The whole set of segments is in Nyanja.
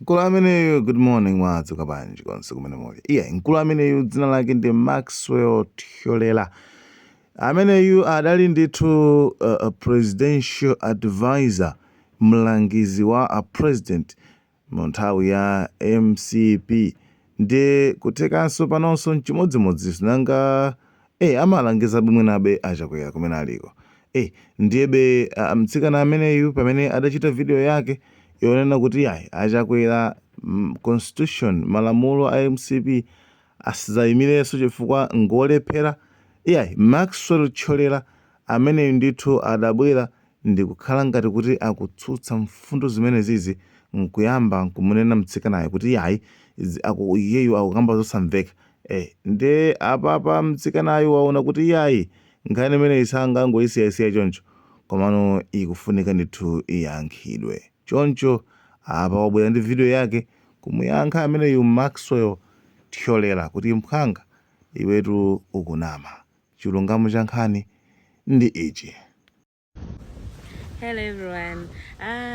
Mkulu ameneyu, good morning, mwadzuka bwanji konse kumene muli? Iye mkulu ameneyu dzina lake ndi Maxwell Thyolera. Ameneyu adali ndithu presidential advisor, mlangizi wa a president mu nthawi ya MCP. Ndiye kuthekanso panonso nchimodzimodzi, nanga amalangiza bwinabe aChakwera kumene aliko. Ndiyebe mtsikana ameneyu pamene adachita video yake yonena kuti yayi, aChakwera, constitution, malamulo a MCP, asadzayimirenso chifukwa ngolephera, iyayi, Maxwell Thyolera ameneyu ndithu adabwera ndikukhala ngati kuti akutsutsa mfundo zimenezizi, nkuyamba nkumunena mtsikanayo kuti yayi, iyeyu akukamba zosamveka. Ndiye apapa mtsikanayo waona kuti iyayi, nkhani imeneyi sangangoyisiyasiya choncho, komano ikufunika ndithu iyankhidwe. Choncho apa wabwera ndi video yake kumuyankha ameneyu Maxwell Thyolera kuti, mphwanga iwetu ukunama, chilungamo cha nkhani ndi ichi. Hello everyone.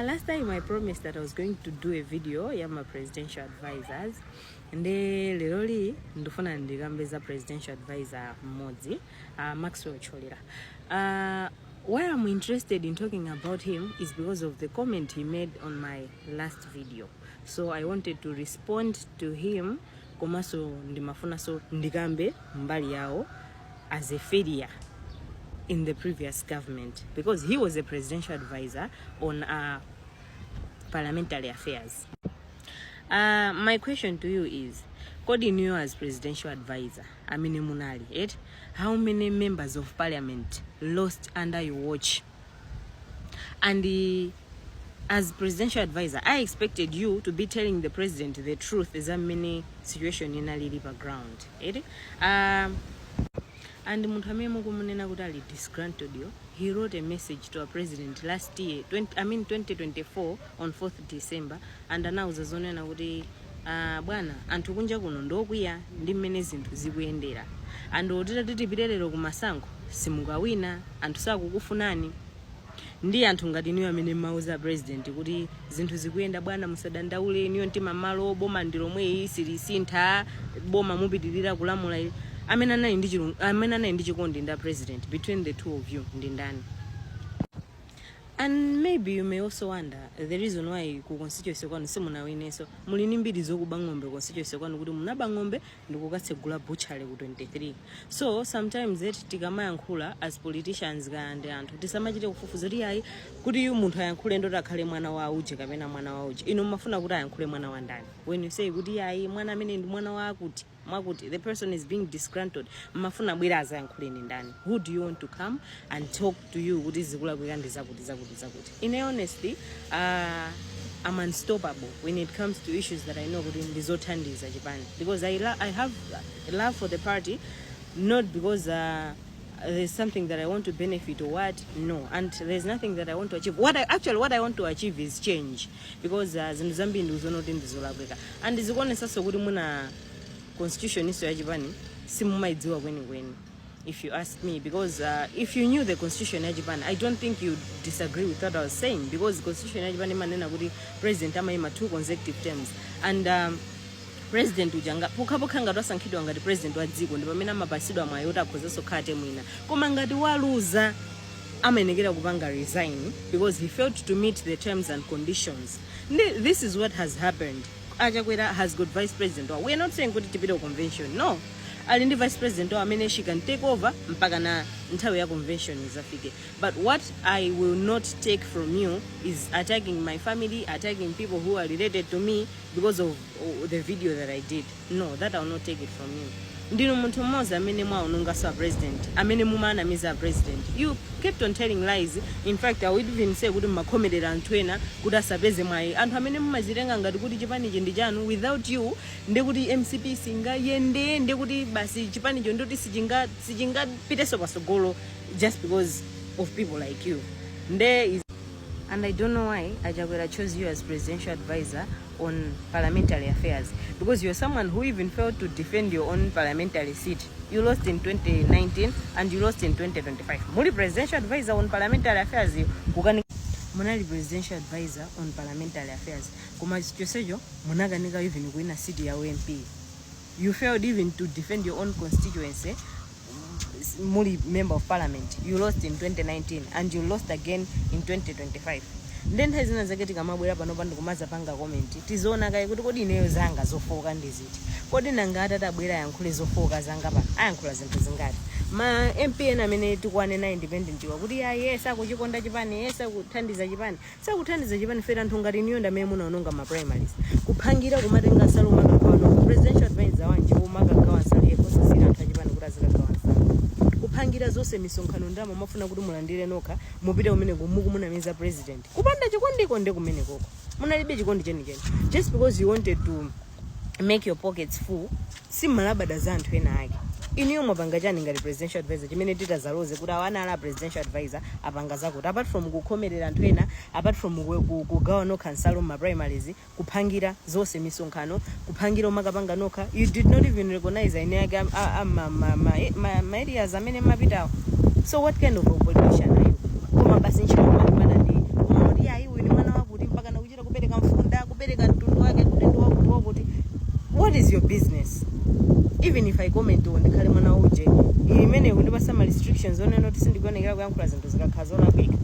Last time I promised that I was going to do a video ya ma presidential advisors. Nde leroli ndifuna ndikambe za presidential advisor mmodzi, Maxwell Cholera. Why I'm interested in talking about him is because of the comment he made on my last video. So I wanted to respond to him, komanso ndimafunanso ndikambe mbali yawo as a failure in the previous government, because he was a presidential advisor on parliamentary affairs. My question to you is, kodi inuyo as presidential advisor amene munali eti, how many members of parliament lost under your watch? And as presidential advisor, I expected you to be telling the president the truth za mmene situation inalili pa ground, eti? And munthu amene mukumunena kuti ali disgruntled yo, he wrote a message to our president last year, 20, I mean 2024, on 4th December, and anauza zonena kuti, bwana, anthu kunja kuno ndokwiya ndi mmene zinthu zikuyendera, and otitati tipite lero kumasankho simukawina, anthu sakukufunani. Ndi anthu ngati inuyo amene mmauza president kuti zinthu zikuyenda, bwana, musadandaule, inuyo mtima malo, boma ndi lomwe silisintha, boma mupitirira kulamula ili. Amene anali ndi chikondi ndi a president between the two of you ndi ndani? And maybe you may also wonder the reason why ku constituency kwanu simunawinenso. Muli ndi mbiri zokuba ng'ombe constituency kwanu, kuti munaba ng'ombe ndikukatsegula butchery ku 23. So sometimes eti tikamayankhula as politicians kaya ndi anthu, tisamachite kufufuza kuti ayi, kuti yu munthu ayankhule ndoti akhale mwana wa uje kapena mwana wa uje. Inu mumafuna kuti ayankhule mwana wa ndani when you say kuti ayi, mwana amene ndi mwana wa akuti mwakuti, the person is being disgruntled? Mmafuna bwera azayankhuleni ndani? Who do you want to come and talk to you kuti zikulakwika ndi zakuti, zakuti, zakuti? Ine honestly, I'm unstoppable when it comes to issues that I know kuti ndizothandiza chipani, because I have love for the party, not because there's something that I want to benefit or what. No, and there's nothing that I want to achieve. What I want to achieve is change, because zinthu zambiri ndikuzoona kuti ndizolakwika, and zikuonesanso kuti muna constitution iso yachipani simumayidziwa kwenikweni, if you ask me, because if you knew the constitution ya chipani, I don't think you disagree with what I was saying, because constitution ya chipani imanena kuti president amayima two consecutive terms, and president uja pokhapokha ngati wasankhidwa ngati president wa dziko ndi pamene amapasidwa mwayi kuti akhozanso kukhala term ina, koma ngati waluza amayenekera kupanga resign because he failed to meet the terms and conditions. This is what has happened. AChakwera has got vice president wawo. We are not saying kuti tipite ku convention, no. Ali ndi vice president wawo amene she can take over mpaka na nthawi ya convention izafike. But what I will not take from you is attacking my family, attacking people who are related to me because of the video that I did. No, that I will not take it from you. Ndinu munthu mmodzi amene mwaononganso a president, amene mumanamiza a president. You kept on telling lies. In fact, I would even say kuti mmakhomerera anthu ena kuti asapeze mwayi, anthu amene mumazitenga ngati kuti chipanichi ndi chanu, without you ndekuti MCP singayende, ndekuti basi chipanicho ndoti sicingapitenso pasogolo, just because of people like you. Nde is and I don't know why aChakwera chose you as presidential advisor on parliamentary affairs, because you're someone who even failed to defend your own parliamentary seat. You lost in 2019 and you lost in 2025. Muli presidential advisor on parliamentary affairs, kukani. Munali presidential advisor on parliamentary affairs, koma chonsecho munakanika even kuwina seat ya MP. You failed even to defend your own constituency. Muli member of parliament, you lost in 2019 and you lost again in 2025. Nde nthawi zina zake tikamabwera panopa ndikumazapanga comment, tizoona kaye kuti kodi ineyo zanga zofoka ndiziti? Kodi nanga atatabwera ayankhule zofoka zanga pano, ayankhula zinthu zingati? Ma MP ena amene tikuwanena independent wa kuti ya ye sakuchikonda chipani, ye sakuthandiza chipani, sakuthandiza chipani fera anthu ngati inuyo ndi amene munaononga ma primaries, kuphangira, kumatenga nsalu umakagawa nokha. Presidential advisor wanji umakagawa nsalu yekosasira anthu achipani kuti azikagawa nsalu, kuphangira zonse, misonkhano, ndalama mafuna kuti mulandire nokha, mupite kumene mukumunamiza president. Kupanda chikondiko nde kumene koko munalibe chikondi chenicheni. Just because you wanted to make your pockets full, simmalabada za anthu ena ake. Inuyo mwapanga chani ngati presidential advisor chimene titazaloze kuti awa anali a presidential advisor, apanga zakuti, apart from kukhomerera anthu ena, apart from kugawa nokha nsalu ma primaries, kuphangira zonse, misonkhano kuphangira, umakapanga nokha? You did not even recognize ine ake ma areas amene mapitawo. So what kind of a politician are you? Koma basi ntchito kumalimbana ndi kumati ayi, uyu ni mwana wakuti, mpaka nakuchita kupereka mfunda, kupereka mtundu wake kuti ndi wakuti wakuti. What is your business? Even if I comment on ndikhale mwana uje imene kundipasa ma restrictions onena kuti sindikuonekera kuyankhula zinthu zikakhala zolakwika.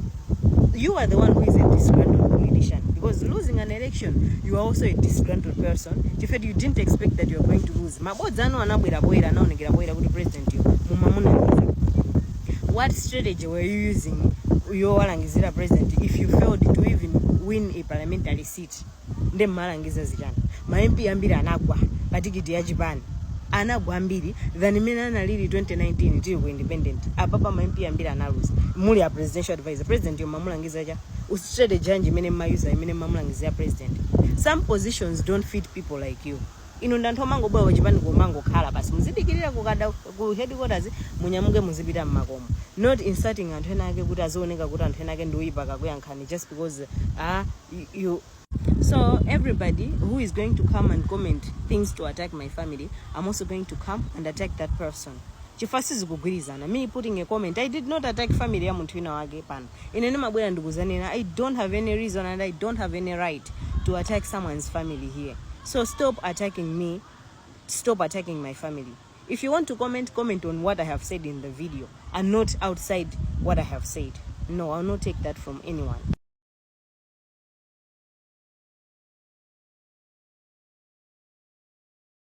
You are the one who is a disgruntled politician, because losing an election, you are also a disgruntled person chifukwa you didn't expect that you are going to lose. Mabodza anu anabwera bwera, anaonekera bwera kuti president yo mumamunamiza. What strategy were you using yowalangizira president if you failed to even win a parliamentary seat? Nde mmalangiza zichani? Ma MP ambiri anagwa pa tikiti ya chipani, anagwa ambiri than imene analili 2019 tili ku independent. Apapa ma MP ambiri analuza muli a presidential advisor. President yo mamulangiza cha strategy yanji imene mmayuza, imene mamulangizira president? Some positions don't fit people like you. Inu ndi anthu omangobwera kuchipani kumangokhala basi, muzidikirira kukada ku headquarters, munyamuke muzipita mmakomo, not insulting anthu ena ake kuti azioneka kuti anthu ena ake ndi oyipa kakuyankhani just because you. So everybody who is going to come and comment things to attack my family, I'm also going to come and attack that person chifukwa sizikugwirizana. Me putting a comment, I did not attack family ya munthu wina wake pano. Ine ndimabwera ndikuzanena, I don't have any reason and I don't have any right to attack someone's family here. So stop attacking me, stop attacking my family. If you want to comment, comment on what I have said in the video and not outside what I have said. No, I'll not take that from anyone.